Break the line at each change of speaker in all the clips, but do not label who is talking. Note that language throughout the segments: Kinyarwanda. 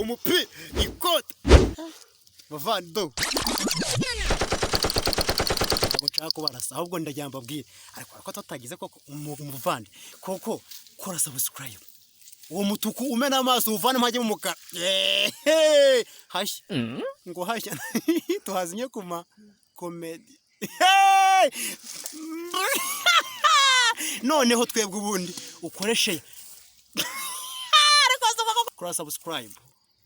Umupira, ikote, bavando. Ntabwo nshaka kubarasa, ahubwo ndagira ngo mbabwire, ariko ko tutagize koko umuvandi koko. Kora subscribe, uwo mutuku umena amaso uvanemo hajyemo umukara. Yeee! Hashya ngo hashya, tuhazimye kuma comedy. Hey! Noneho twebwe ubundi ukore share, kora subscribe,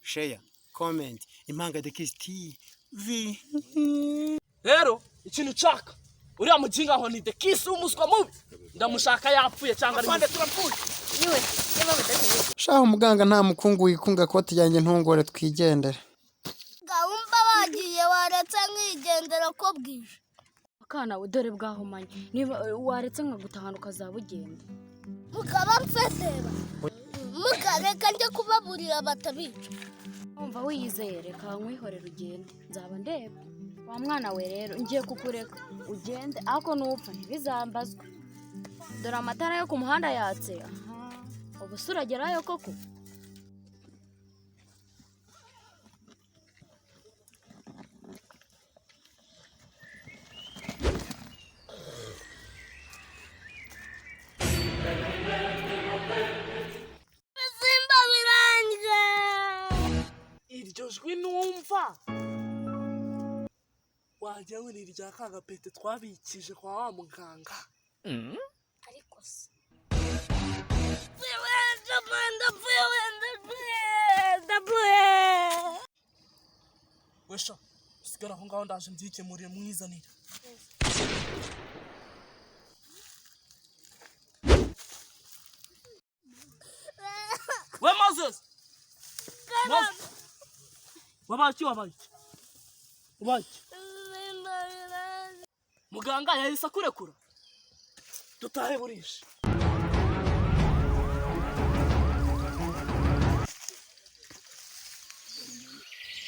share, comment, Impanga The Kiss TV.
Rero ikintu nshaka, uriya muginga aho ni The Kiss w'umuswa mubi, ndamushaka yapfuye cyangwa ari muzima.
Yewe, niba badashoboye.
Shaho umuganga, nta mukungu wikunga koti yanjye, ntungore, twigendere.
Gahumba bagiye, waretse nkigendera ko bwije.
Akana we, dore bwahumanye. Niba waretse nkagutahana ukazaba ugenda.
Mukaba mfezeba, mukareka njye kubaburira batabica.
Wumva wiyizeye, reka nkwihorere ugende, nzaba ndeba. Wa mwana we, rero ngiye kukureka ugende, ariko nupfa ntibizambazwe. Dore amatara yo ku muhanda yatse. Aha, ubu se uragerayo koko?
Ibisimba birangiye.
Iryo jwi numva wagira ngo ni irya kagapete twabikije kwa wa muganga.
Ariko se ndapfuye, ndapfuye, ndapfuye, ndapfuye, ndapfuye.
Wesha, usigara aho ngaho, ndaje mbyikemurire, mwizanire. We Moses! Moses! Wabaye iki? Wabaye iki? Wabaye iki?
Ibisimba birangiye.
Muganga yahise akurekura, dutahe burishe.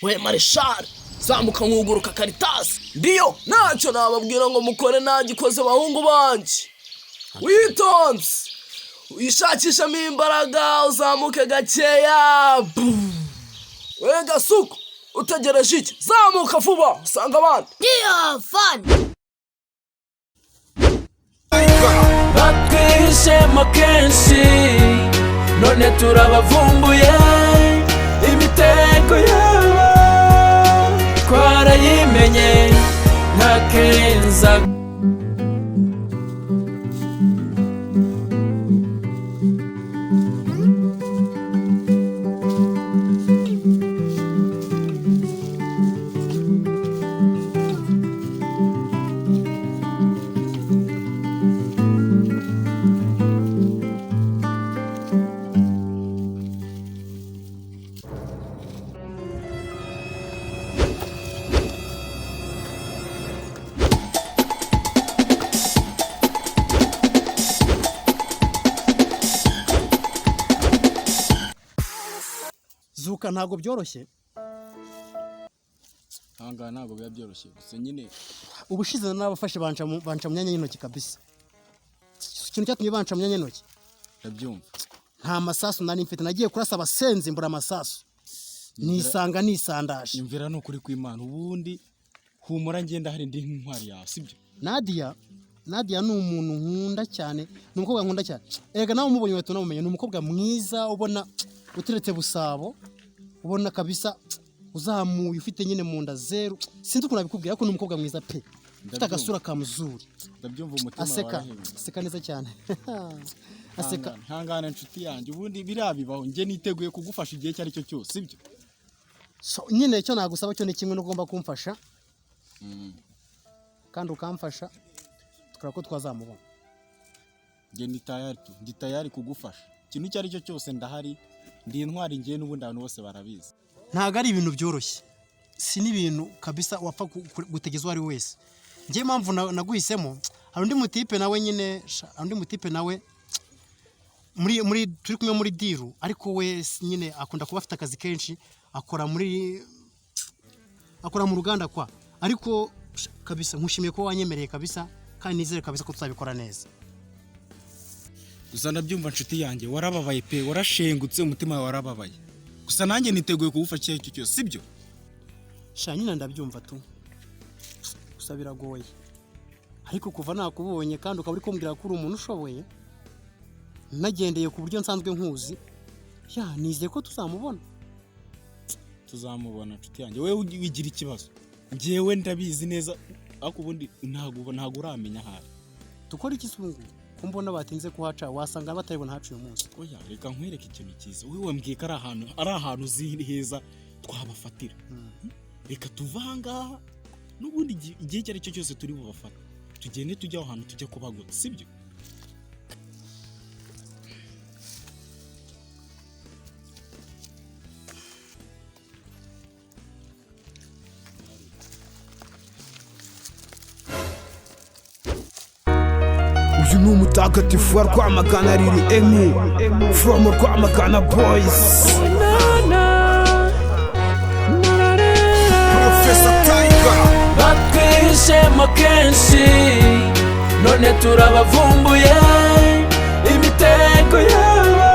We mareshali, zamuka nkuguruka karitasi ndiyo. Ntacyo nababwira ngo mukore nagikoze, bahungu banjye. Witonze, wishakishamo imbaraga, uzamuke gakeya. Buu. We Gasuku, utegereje iki? Zamuka vuba usanga abandi.
Ndiyo fani.
Batwihishemo kenshi, none turabavumbuye. Imitego yabo twarayimenye nka kenza.
Zuka, ntabwo byoroshye.
Ahangaha ntabwo biba byoroshye, gusa nyine.
Ubushize n'abafashe banca mu myanya y'intoki kabisa. Ikintu cyatumye banca mu myanya y'intoki,
Ndabyumva.
nta masasu nari mfite. Nagiye kurasa abasenzi mbura amasasu, nisanga nisandaje.
Imvira ni ukuri kw'Imana. Ubundi humura, ngenda hari indi ntwari yawe, sibyo?
Nadia, Nadia ni umuntu nkunda cyane, ni umukobwa nkunda cyane. Erega nawe umubonye wahita unamumenya. Ni umukobwa mwiza, ubona uteretse busabo, ubona kabisa uzamuye, ufite nyine mu nda zeru. Sinzi ukuntu nabikubwira, ariko ni umukobwa mwiza pe, ufite
Ndabyumva.
agasura kamuzuri.
Ndabyumva, umutima
Aseka
warahindutse.
aseka neza cyane, aseka.
Hangane, hangane inshuti yanjye, ubundi biriya bibaho. Njye niteguye kugufasha igihe icyo ari cyo cyose, sibyo?
So, nyine icyo nagusaba cyo ni kimwe, nuko ugomba kumfasha kandi ukamfasha tukareba ko twazamubona.
Njye ndi tayari tu, ndi tayari kugufasha ikintu icyo ari cyo cyose, ndahari, ndi intwari ngiye n'ubundi abantu bose barabizi.
Ntabwo ari ibintu byoroshye, si n'ibintu kabisa wapfa gutegeza uwo ari we wese. Njye impamvu naguhisemo, hari undi mutipe nawe nyine hari undi mutipe nawe muri turi kumwe muri deal, ariko we nyine akunda kuba afite akazi kenshi, akora mu ruganda kwa. Ariko sha, kabisa nkushimiye ko wanyemereye kabisa, kandi nizere kabisa ko tuzabikora neza.
Gusa ndabyumva nshuti yanjye, warababaye pe, warashengutse, umutima wawe warababaye. Gusa nanjye niteguye kugufasha icyo ari cyo cyose, sibyo?
Sha nyine ndabyumva tu, gusa biragoye. Ariko kuva nakubonye kandi ukaba uri kumbwira ko uri umuntu ushoboye, nagendeye ku buryo nsanzwe nkuzi, ya nizeye ko tuzamubona.
Tuzamubona nshuti yanjye, wowe wigira ikibazo, njyewe ndabizi neza. Ariko ubundi ntabwo uramenya ahari.
Dukora iki se ubu ngubu ko mbona batinze kuhaca? Wasanga bataribona haca uyu munsi.
Oya, reka nkwereke ikintu cyiza. Wowe wambwiye ko ari ahantu uzi heza twabafatira. Reka tuve ahangaha n'ubundi igihe icyo ari cyo cyose turi bubafate, tugende tujye aho hantu, tujye kubagota, sibyo?
Uyu ni umutagatifu wa Rwamagana, riri emu from Rwamagana boys, Professor Tiger.
Batwihishemo kenshi, none turabavumbuye. Imitego yabo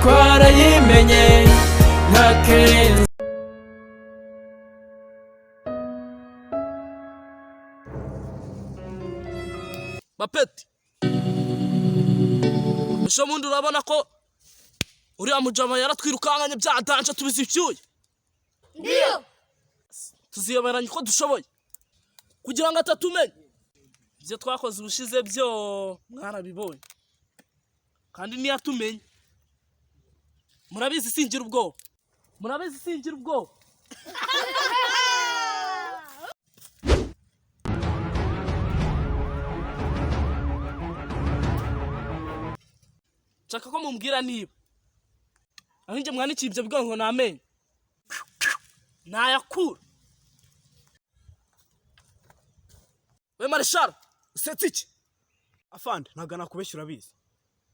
twarayimenye nka kenzi.
Bapeti, ejo bundi urabona ko uriya mujama yaratwirukankanye bya danger, tubizi ibyuya.
Ndiyo.
Tuziyoberanya uko dushoboye kugira ngo atatumenya. Ibyo twakoze ubushize byo mwarabibonye, kandi ntiyatumenye. Murabizi singira ubwoba, murabizi singira ubwoba. Nshaka ko mumbwira niba aho njye mwanikiye ibyo bigongo ni amenyo nayakura. We marishara, usetse iki?
Afande, ntabwo nakubeshya, urabizi.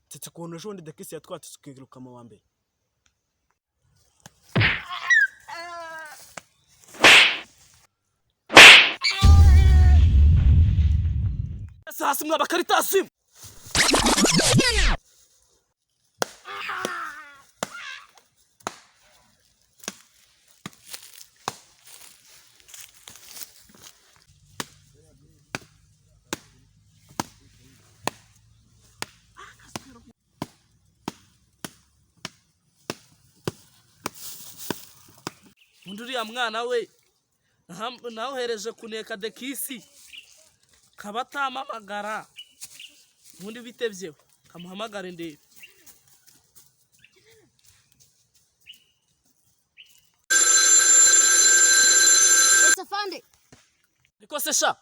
Ndetse ukuntu ejo bundi Dekisi yatwatse tukiruka mu wa mbere.
Ese hasi mwa bakaritasi. Undi uriya mwana we nawuhereje kuneka Dekisi kaba atampamagara. Ubundi bitebyeho kamuhamagare ndebe.
Ese afande.
Ariko se sha,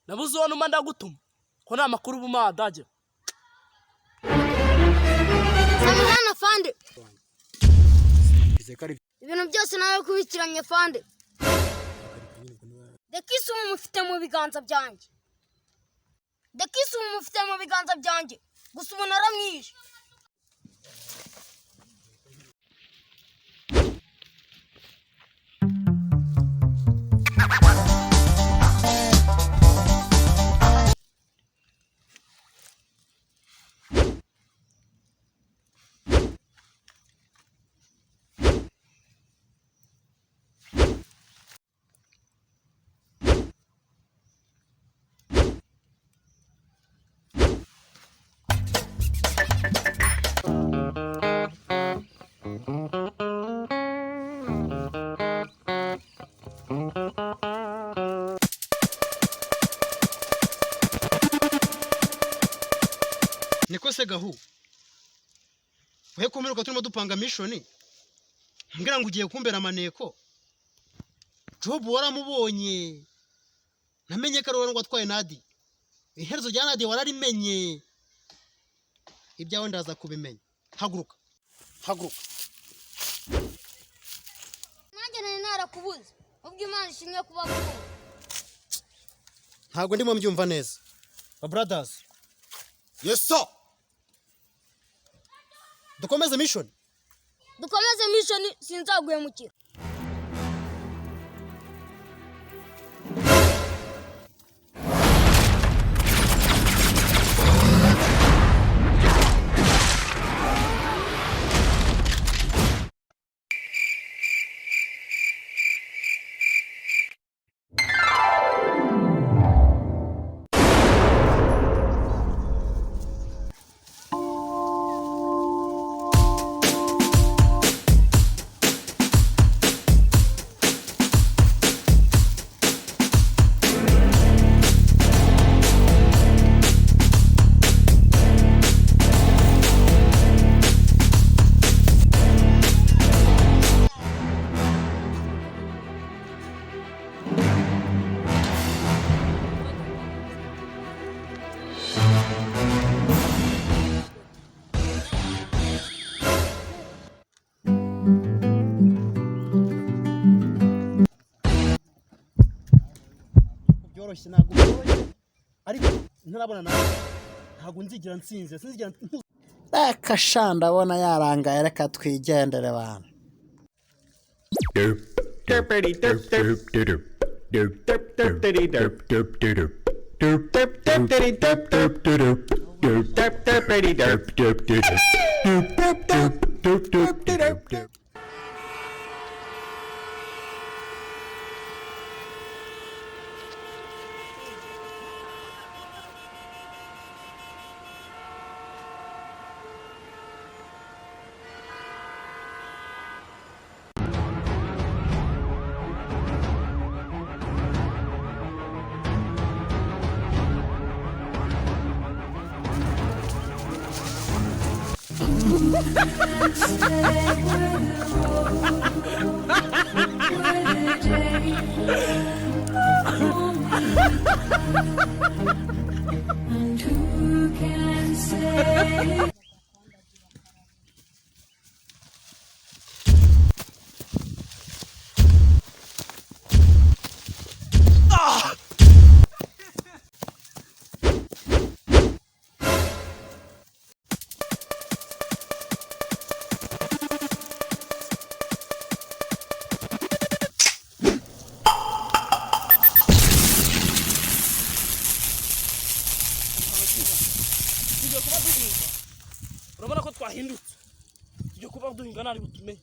nabuze uwo numa ndagutuma ko nta makuru ubu madage.
Samahani afande.
Izeye ko ari
Ibintu byose nawe kubikiranye afande. Dekisi ubu mufite mu biganza byanjye. Dekisi ubu mufite mu biganza byanjye. Gusa ubu naramwishe.
Niko se gahu, we kumeruka turimo dupanga mission, mbwira ngo ugiye kumbera amaneko. Job waramubonye, namenye ko ari wowe watwaye Nadi. Iherezo rya Nadi wararimenye, ibyawe ndaza kubimenya. Haguruka, haguruka.
Nanjye nari narakubuze. Ubwo Imana ishimwe kuba gukunda.
Ntabwo ndimo mbyumva neza, ba brothers.
Yes sir.
Dukomeze mission.
Dukomeze mission, sinzaguhemukira.
Byoroshye, ntabwo byoroshye, ariko ntarabona nawe ntabwo nzigera nsinzira, sinzigera.
Reka sha, ndabona yarangaye, reka twigendere bantu.
Derp derpity derp derp derp derp derp derpity derp derp derp derp derp derpity derp derp derp derp derp derpity derp derp derp derp derp derp derp derp derp.
Tugiye kuba duhinga, urabona ko twahindutse, tugiye kuba duhinga ntari butumenye.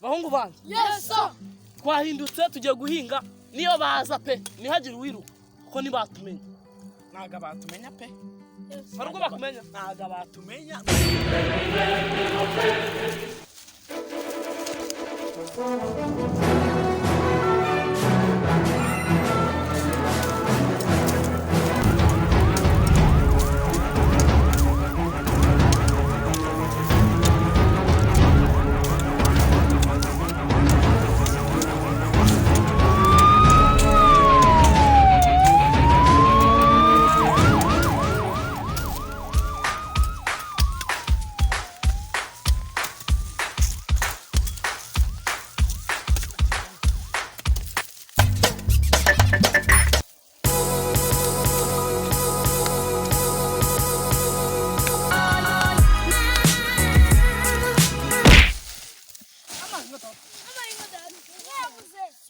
Bahungu banjye!
Yes sir.
Twahindutse, tugiye guhinga. Niyo baza pe, ntihagire uwiruka kuko ntibatumenye.
Ntabwo batumenya pe.
Hari ubwo bakumenya.
Ntabwo batumenya.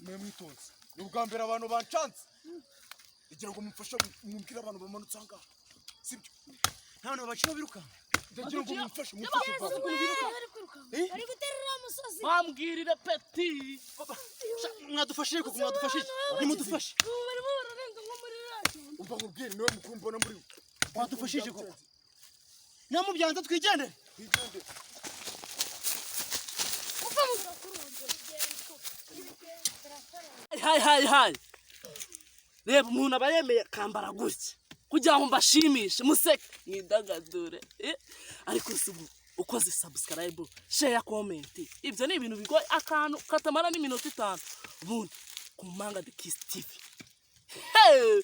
Mwe mwitonze, ni ubwa mbere abantu bancanze. Ndagira ngo mumfashe, mumbwire abantu bamanutse aha ngaha, sibyo?
Nta bantu baciye birukanka.
Ndagira ngo mumfashe kuva.
Bari guterura umusozi.
Bambwirire peti.
Mwadufashije koko, mwadufashije, nimudufashe.
Ubu barimo bararenga nko muri radiyo.
Umva nkubwire, niwe mukuru mbona muri we.
Mwadufashije koko, namubyanze, twigendere.
Twigendere.
Hayi hayi hayi, reba umuntu aba yemeye akambara gutya kugira ngo mbashimishe, museke, mwidagadure, eh? Ariko si ubu ukoze subscribe, share, comment, ibyo ni ibintu bigoye, akantu katamara n'iminota 5 ubundi ku Mpanga The Kiss TV. Hey!